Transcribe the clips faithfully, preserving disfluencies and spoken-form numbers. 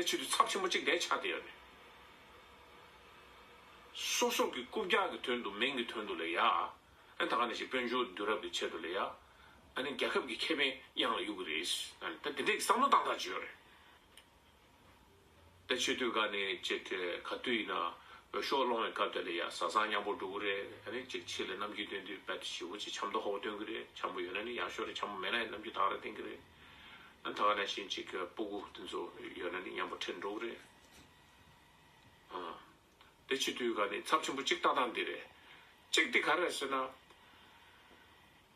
ཆེད་དུ་ཚབས་ཆེན་པོ་གཅིག་དེ་ཆགས་བསྡད་ཡོད་རེད། སོ་སོ་གི་རྐུབ་བཀྱག་གི་དོན་དུ་མིང་གི་དོན་དུ་ལ་ཡ། ཨ་ད་ག་ནང་བཞིན་དཔལ་འབྱོར་བསྡུ་རུབ་ཀྱི་ཆེད་དུ་ལ་ཡ། ཨ་ནི་རྒྱལ་ཁབ་ཀྱི་ཁེ་ཕན་གཡང་ལ་གཡུག་གི་རེད། ཨ་ནི་ད་དེ་འདྲའི་བསམ་བློ་བཏང་སྟངས་ཅིག་ཡོད་རེད། ད་ཆེད་དུ་ག་ནས་ཅིག་ག་དུས་ཡིན་ན་འོས་ཤོག་སློང་བའི་སྐབས་དེ་ལ་ཡ་བཟའ་ཚང་མཉམ་པོ་འགྲོ་གི་རེད། ཨ་ནི་ཅིག་ཕྱི་ལ་ནམ་རྒྱུན་སྟོན་དུས་རྦད་དེ་ཞེ་པོ་ཅིག་འཆམ་མདོག་ཁ་པོ་སྟོན་གི་རེད། འཆམ་པོ་ཡོད་ན་ནི་ཡག་ཤོས་རེད། འཆམ་པོ་མེད་ན་ཡང་ནམ་རྒྱུན་དག་ར་བསྟན་གི་རེད། ཨ་ད་ག་ནང་བཞིན་ཅིག་གི་སྤུ་གུ་དེ་ཚོ་ཡོད་ན་ནི་མཉམ་པོ་ཁྲིད་འགྲོ་གི་རེད། ཨ། དེ་ཆེད་དུ་ག་ནས་ཚབས་ཆེན་པོ་གཅིག་ལྟ་སྟངས་འདི་རེད། གཅིག་དེ་ག་རེ་རེད་ཟེར་ན།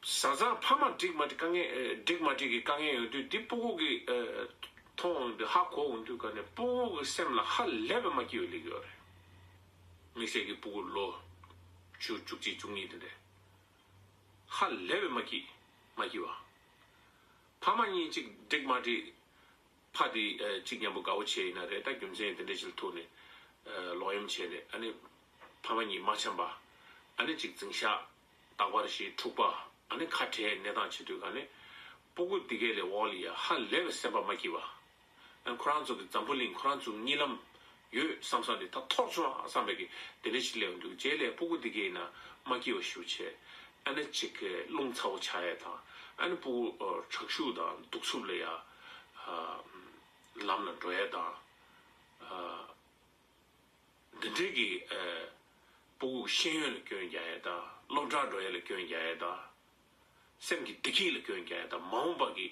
བཟའ་ཚང་ཕ་མ་འགྲིག་མ་འགྲིག་དཀའ་ངལ་ཨེ་འགྲིག་མ་འགྲིག་གི་དཀའ་ངལ་ཡོང་དུས་འདི་སྤུ་གུ་གི་ཨེ་མཐོང་འོང་དུས་ཧ་གོ་འོང་དུས་ག་ནས་སྤུ་གུ་གི་སེམས་ལ་ཧ་ལས་པའི་མ་སྐྱིད་པའི་ལས་ཀ་ཡོད་རེད། དམིགས་བསལ་གྱི་སྤུ་གུ་ལོ་བཅུ་བཅུ་གཅིག་བཅུ་གཉིས་དེ་འདྲས་ཧ་ལས་པའི་མ་སྐྱིད་མ་སྐྱིད་པ། ཕ་མ་གཉིས་གཅིག་འགྲིག་མ་འགྲིག་ཕ་དེ་ཨ་གཅིག་མཉམ་པོ་དགའ་པོ་བྱས་ཡིན་ན་རེད། ད་རྒྱུ་མཚན་དེ་འདྲ་ཞིག་ལ་ཐུག་ནས་ཨ་ལོག་གཡེམ་བྱས་ནས་ཨ་ནི་ཕ་མ་གཉིས་མ་འཆམ་པ། ཨ་ནི་གཅིག་འཛིང་ཤག་རྟག་པར་ཞིག་འཁྲུག་པ། ཨ་ནི་ཁ་བྲལ་གནས་སྟངས་བྱེད་དུས་ག་ནས་སྤུ་གུ་འདི་གས་ལས་འོག་ལ་ཡ་ཧ་ལས་པའི་སེམས་པ་མ་སྐྱིད་པ། ཨ་ཁོ་རང་ཚོ་གི་འཛམ་བུ་གླིང་ཁོ་རང་ཚོ་གཉིད་ལམ་ཡོད་བསམ་བསམ་དེ་ད་འཐོར་སོང་ཨ་བསམ་པའི་གི་དེ་འདྲ་ཞིག་སླེབས་འདུག་རྗེས་ལ་སྤུ་གུ་འདི་གས་ཡིན་ན་མ་སྐྱིད་པ་ཞེ་པོ་བྱས། ཨ་ནི་གཅིག་གི་རླུང་ཚ་པོ་ཆགས་ཡས་དང་། ཨ་ནི་སྤུ་གུ་ཨ་དྲག་ཤུགས་དང་གདུག་རྩུབ་ལ་ཡ་ཨ་ལམ་ལ་འགྲོ་ཡས་དང་། ཨ་འདི་འདྲའི་གི་ཨ་སྤུ་གུ་ཤེས་ཡོན་ལ་སྐྱོན་རྒྱག་ཡས་དང་། སློབ་གྲྭ་འགྲོ་ཡས་ལ་སྐྱོན་རྒྱག་ཡས་དང་། སེམས་ཀྱི་བདེ་སྐྱིད་ལ་སྐྱོན་རྒྱག་ཡས་དང་། མ་འོངས་པ་གི་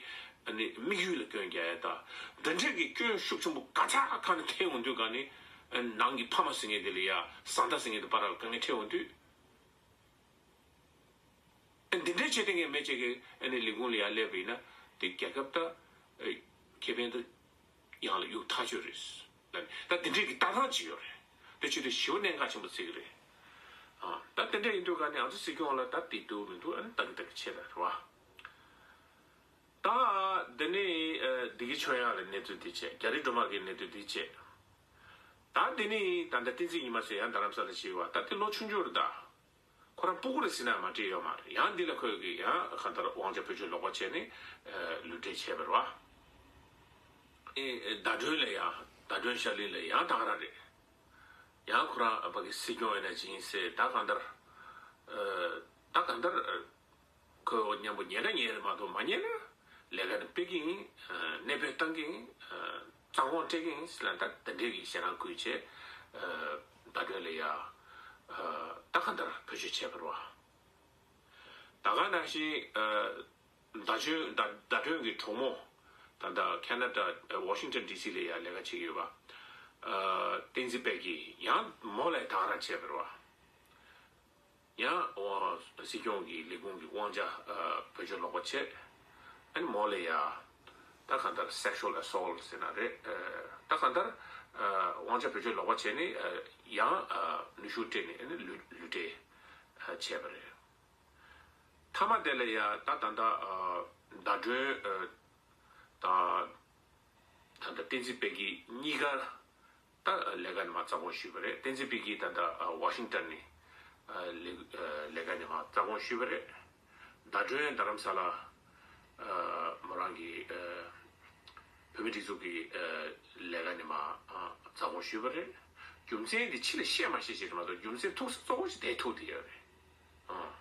ཨ་ནི་དམིགས་ཡུལ་ལ་སྐྱོན་རྒྱག་ཡས་དང་། འདི་འདྲའི་གི་སྐྱོན་ཤུགས་ཆེན་པོ་ག་ཚ་ག་ནས་འཕྲད་འོང་དུས་ག་ནས་ཨ་ནང་གི་ཕ་མ་ཟེར་མཁན་དེ་ལ་ཡ་བཟའ་ཟླ་ཟེར་མཁན་དེ་བར་ལ་དཀའ་ངལ་འཕྲད་འོང་དུས། ཨ་འདི་འདྲའི་བྱེད་བསྡད་མཁན་མི་གཅིག་གིས་ཨ་ནི་ལས་ཁུངས་ལ་ཡར་སླེབས་པ་ཡིན་ན་དེ་རྒྱལ་ཁབ་ད་ཨ་ཁེ་ཕན་ད་ཡང་ལ་གཡུག་ཐག་ཆོད་རེད། ད་ད་དེ་འདྲའི་གི་ལྟ་སྟངས་ཅིག་ཡོད་རེད། དེ་ཆེད་དུ་ཞེ་པོ་གནད་འགག་ཆེན་པོ་བརྩི་གི་རེད། ཨ་ད་དེ་འདྲ་ཡིན་དུས་ག་ནས་ང་ཚོ་སྲིད་སྐྱོང་ལ་ད་དེ་འདུག་མི་འདུག་ཨ་ནི་ལྟ་གི་ལྟ་གི་བྱས་ད་རེད་བ། ད་འདི་ནས་ཨ་འདི་གི་ཆོས་ཡག་ལ་གནས་ཚུལ་འདི་བྱས། རྒྱ་རི་སྒྲོལ་མ་གི་གནས་ཚུལ་འདི་བྱས། ད་འདི་ནས་ད་ལྟ་བསྟན་འཛིན་ཉི་མ་ཟེར་ཡང་རྡ་རམ་ས་ལ་ཞིག་བ། ད་དེ་ལོ་ཆུང་ཆུང་རེད་ད། ཁོ་རང་སྤུ་གུ་རེད་ཟེར་ན་མ་འགྲིག་ཡོད་མ་རེད། ཡང་འདི་ལ་ཁོས་གི་ཡང་གང་ལྟར་དབང་ཆ་བེད་སྤྱོད་ལོག་པ་བྱས་ནས་ལུས་འབྲེལ་བྱས་པ་རེད་བ། ཨེ་ཟླ་སྒྲོན་ལ་ཡང་ཟླ་སྒྲོན་ཤར་གླིང་ལ་ཡང་ད་ག་རང་རེད། ཡང་ཁོ་རང་ཕ་གི་སྲིད་སྐྱོང་ཡིན་ན་ཅི་ཡིན་ཟེར། ད་གང་ལྟར་ཨ་ད་གང་ལྟར་ཨ་ཁོས་མཉམ་པོ་ཉལ་ན་ཉལ་རེད་མ་གཏོགས་མ་ཉལ་ན་ལས་ཀ་ནི་སྤེལ་གི་ཡིན། ཨ་གནས་སྤོས་བཏང་གི་ཡིན། ཨ་རྩ་དགོངས་སྤྲད་ཀྱི་ཡིན་ཟེར་ལ་ད་དེ་འདྲས་ཀྱི་ཞེད་སྣང་བསྐུལ་བྱས། ཨ་ཟླ་སྒྲོན་ལ་ཡ་ཨ་ད་གང་ལྟར་བེད་སྤྱོད་བྱས་པ་རེད་བ། ད་ག་ནང་བཞིན་ཨ་ཟླ་སྒྲོན་ཟླ་ཟླ་སྒྲོན་གྱི་གྲོགས་མོ་ད་ལྟ་ཁེ་ན་ཌ་ཨ་ཝ་ཤིང་ཊོན་ཌི་སི་ལ་ཡ་ལས་ཀ་བྱེད་ཀྱི་ཡོད་པ། ཨ་བསྟན་འཛིན་དཔལ་སྐྱིད་ཡང་མོ་ལ་ཡ་ད་ག་རང་བྱས་པ་རེད་བ། ཡང་སྲིད་སྐྱོང་གི་ལས་ཁུངས་ཀྱི་དབང་ཆ་ཨ་བེད་སྤྱོད་ལོག་པ་བྱས། ཨ་ནི་མོ་ལ་ཡ་ད་གང་ལྟར་སེག་ཤུ་ཨལ་ཨེ་སོལ་ཊི་ཟེར་ན་རེད། ཨ་ད་གང་ལྟར་ཨ་དབང་ཆ་བེད་སྤྱོད་ལོག་པ་བྱས་ནས་ཨ་ཡང་ཨ་ནུས་ཤུགས་སྤྲད་ནས་ཨ་ནི་ལུས་ལུས་འབྲེལ་ཨ་བྱས་པ་རེད། མཐའ་མ་དེ་ལ་ཡ་ད་ད་ལྟ་ཨ་ཟླ་སྒྲོན་ཨ་དང་། ད་ལྟ་བསྟན་འཛིན་དཔལ་སྐྱིད་གཉིས་ཀ་ད་ལས་ཀ་ནས་མར་རྩ་དགོངས་ཞུས་པ་རེད། བསྟན་འཛིན་དཔལ་སྐྱིད་ད་ལྟ་ཝ་ཤིང་ཊོན་ནས་ལས་ལས་ཀ་ནས་མར་རྩ་དགོངས་ཞུས་པ་རེད། ཟླ་སྒྲོན་རྡ་རམ་ས་ལ་མོ་རང་གི་བོད་མི་སྒྲིག་འཛུགས་ཀྱི་ལས་ཀ་ནས་མར་རྩ་དགོངས་ཞུས་པ་རེད། རྒྱུ་མཚན་དེ་ཕྱི་ལ་བཤད་མ་ཤེས་ཞིག་རེད་མ་གཏོགས་རྒྱུ་མཚན་ཐུག་ས་གཙོ་བོ་ཞིག་དེ་ཐུག་བསྡད་ཡོད་རེད། ཨ།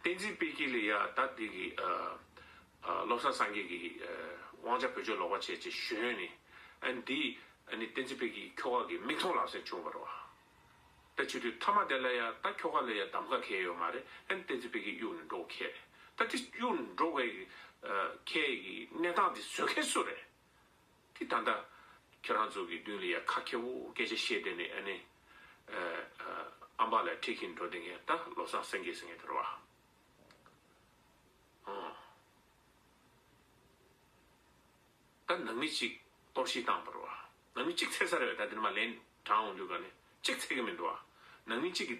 བསྟན་འཛིན་དཔལ་སྐྱིད་ལ་ཡ་ད་འདི་གི་ཨ་ཨ་བློ་བཟང་སངས་རྒྱས་ཀྱི་ཨ་དབང་ཆ་བེད་སྤྱོད་ལོག་པ་བྱས་ཅེས་ཞུས་ནས། ཨ་འདི་ཨ་ནི་བསྟན་འཛིན་དཔལ་སྐྱིད་ཁྱོ་ག་གི་མིག་མཐོང་ལག་ཟིན་བྱུང་བ་རེད་བ། ད་བྱེད་དུས་མཐའ་མ་དེ་ལ་ཡ་ད་ཁྱོ་ག་ལ་ཡ་གདམ་ག་གང་ཡང་ཡོད་མ་རེད། ཨ་ནི་བསྟན་འཛིན་དཔལ་སྐྱིད་གཡུག་ནས་འགྲོ་མཁན་རེད། ད་དེ་གཡུག་ནས་འགྲོ་བའི་ཨ་མཁན་གྱི་གནས་སྟངས་དེ་བཟོ་མཁན་སུ་རེད། དེ་ད་ལྟ་ཁྱེད་རང་ཚོ་གི་མདུན་ལ་ཡ་ཁ་མཁས་པོ་སྐད་ཆ་བཤད་བསྡད་ནས་ཨ་ནི་ཨ་ཨ་ཨམ་པ་ལ་ཁྲིད་ཀྱིན་འགྲོ་བསྡད་མཁན་ད་བློ་བཟང་སེང་གེ་ཟེར་མཁན་དེ་རེད་བ། ཨང་། ད་ནང་མི་གཅིག་གཏོར་བཤིག་བཏང་བ་རེད་བ། ནང་མི་གཅིག་ཚེ་ས་རེད་བ། ད་དེ་ནས་མར་ལན་དྲངས་འོང་དུས་ག་ནས་གཅིག་ཚེ་གི་མི་འདུག་བ། ནང་མི་གཅིག་གི་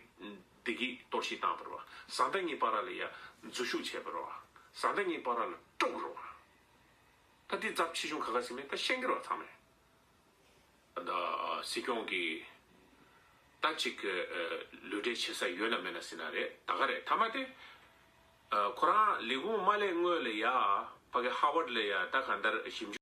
བདེ་སྐྱིད་གཏོར་བཤིག་བཏང་བ་རེད་བ། བཟའ་ཟླ་གཉིས་བར་ལ་ཡ་འཛུལ་ཞུགས་བྱས་པ་རེད་བ། བཟའ་ཟླ་གཉིས་བར་ལ་དཀྲུགས་རེད་བ། ད་འདི་ཚབས་ཆེ་ཆུང་ག་ག་ཟེར་མིན་ད་ཤེས་ཀྱི་རེད་བ་ཚང་མས། ད་སྲིད་སྐྱོང་གིས་ད་ཅིག་ལུས་འབྲེལ་བྱེད་ས་ཡོད་ན་མེད་ན་ཟེར་ན་རེད། ད་ག་རེད། མཐའ་མ་དེ་ཁོ་རང་ལས་ཁུངས་མ་སླེབས་སྔོན་ལ་ཡ་ཕ་གི་ཧ་ཝར་ཌི་ལ་ཡ་ད་གང་ལྟར་ཞིབ་འཇུག